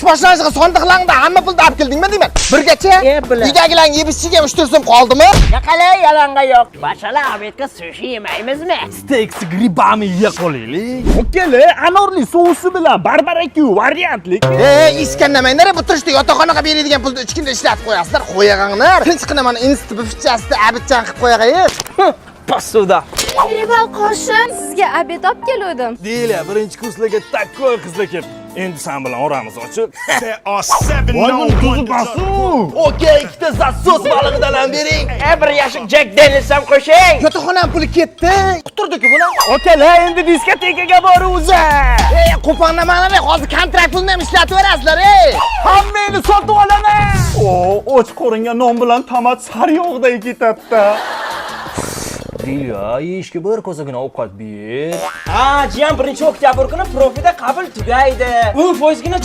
Qish boshlanishiga sondiqlaringda hamma pulni olib keldingmi deyman. Birgacha E, bular. Uydagilarning yeb ichishiga 3-4 so'm qoldimi? Yaqalay yalang'oyoq. Bashala обед ga sushi yemaymizmi? Стейк с грибами yeya qolaylik. Okeli, anorli sousi bilan барбекю variantlik. E, iskanlamanglar, bu turishda yotoqxonaga beradigan pulni 3 kunda ishlatib qo'yasizlar. Qo'yag'anglar. Tinchgina mana institut bufetchasida обед chan qilib qo'yag'ay. Посуда. Ribal qoshim, sizga обед olib keluvdim. Deyla, birinchi kurslarga такой qizlar kelib. Endi sen bilan oramiz ochiq. Voy, buni tuzi basu. Okey, ikkita засос balig'idan ham bering. E, bir yashik Jack Daniels ham qo'shing. Yotoqxona puli ketdi. Quturdi-ku bular. Okalar, endi diskotekaga boramiz. Ey, qo'pollamanglar, hozir kontrakt pulini ham ishlatib berasizlar, ey. Hammangni sotib olaman. O, och qoringa non bilan tomat sariyog'day ketadi. Dilya, yeyishga bir kosagina ovqat ber. Ha, jiyan, 1-oktyabr kuni profida qabul tugaydi. 10 foizgina.